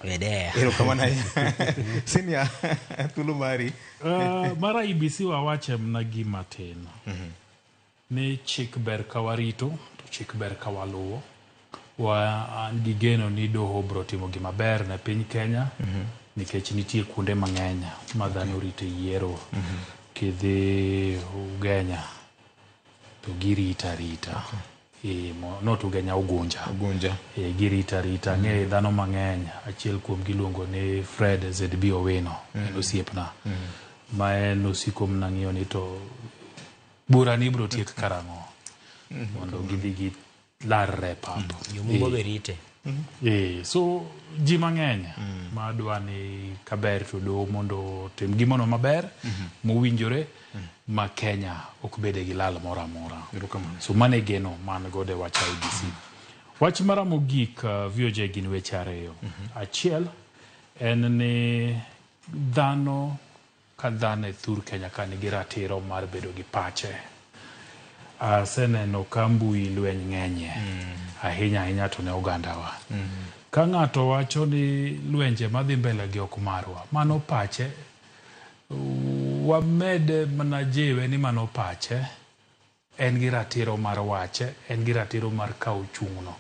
Wedea. Erokamano ahinya. Senior, thuolo mari. Mar IEBC wawache mana gima tin. Ni chik ber ka warito to chik ber ka waluwo. Wa an gi geno ni doho bro timo gima ber ne piny Kenya nikech nitie kuonde mang'eny ma dhano rite yiero. Kidhi Ugenya to girita arita. E, not Ugenya, Ugunja. Ugunja. E, girita arita. Ang'eyo dhano mang'eny, achiel kuom gi iluongo ni Fred ZB Owino, en osiepna. Ma en osiko mana ng'iyo ni to bura ni ibro tiek karang'o mondo gidhi gilarre e pap. Jomumbo be rite. E, so ji mang'eny ma dwa ni kaber to doho mondo otim gimono maber mowinjore ma Kenya ok bede gi lal moro amora. Erokamano. So mano e geno man godo e wach IEBC. Wach mara mogik VOJ gin weche ariyo. Achiel en ni dhano ka dhano e thur Kenya ka nigi ratiro mar bedo gi pache. Aseneno ka mbui lweny ng'enyie ahinya ahinya to ne ogandawa. Ka ng'ato wacho ni lwenje madhi mbele gi ok marwa, mano pache. Wamed mana jiwe ni mano pache. En gi ratiro mar wache, en gi ratiro mar kawo chung'no.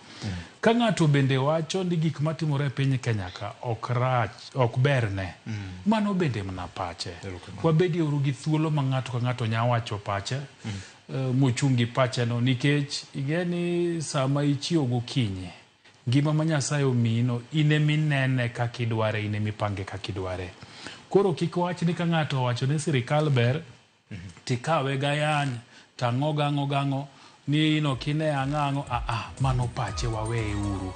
Ka ng'ato bende wacho ni gik matimore e piny Kenya ka ok rach, ok berne, mano bende mana pache. Wabedie uru gi thuolo ma ng'ato ka ng'ato nya wacho pache, mochung' gi pache no nikech ing'e ni sama ichiewo gokinyi, ngima ma Nyasaye omiyi no in eminene kaka idware, in emipange kaka idware. Koro kik wach ni ka ng'ato owacho ni sirikal ber, tikawe gayany tang'o gang'o gang'o ni in ok ine ang'o ang'o a a mano pache waweye uru.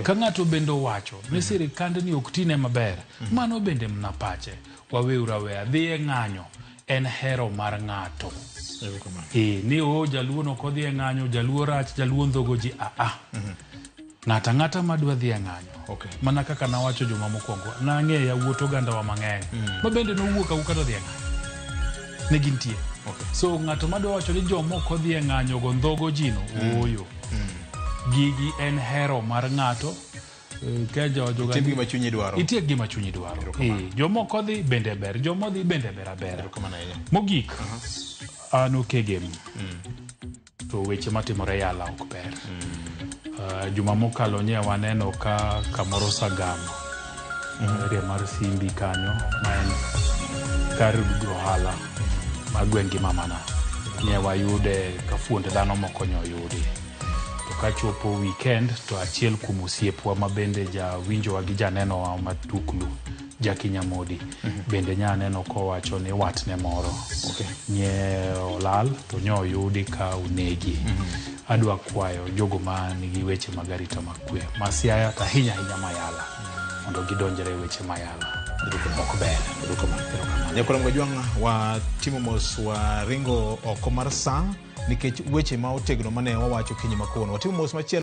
Ka ng'ato bende owacho ni sirikandni ok tine maber, mano bende mana pache waweuru aweya. Dhi e ng'anyo en hero mar ng'ato. E, ni o jaluo no ok odhi e ng'anyo, jaluo rach, jaluo ndhogo ji a a. Ng'ato ang'ata madwa dhi e ng'anyo. Mana kaka nawacho juma mokwongo, nang'eyo yawuot ogandawa mang'eny ma bende nowuok awuoka to dhi e ng'anyo. Ne gintie. So ng'ato madwa wacho ni joma ok odhi e ng'anyo go ndhogo ji no, ooyo. Gigi en hero mar ng'ato. Ka Itiek gima chunyi dwaro. Itiek gima chunyi dwaro. Joma ok odhi bende ber, joma odhi bende ber abera. Mogik, an okegem. To weche matimore Yala ok ber. Juma mokalo nye waneno ka kamoro Sagam, area mar Simbi kanyo, ma en kar ohala mar gweng' gi mamana. Nye wayude ka fuond dhano moko nyo oyudi. To kachopo weekend to achiel kuom osiepwa ma bende jawinjowa gi janenowa matuklu Jackie Nyamodi bende nya aneno kowacho ni watne moro nye olal to nyo oyudi ka onegi. Adwa kwayo jogo ma nigi weche mag arita mag kwe ma Siaya to ahinya ahinya Mayala mondo gidonjre e weche Mayala. Ok ber. Erokamano. Nyakwar Mgajwang' watimo mos waringo oko mar sa nikech weche ma otegno mane wawacho kinyi ma kawuono. Watimo mos machielo.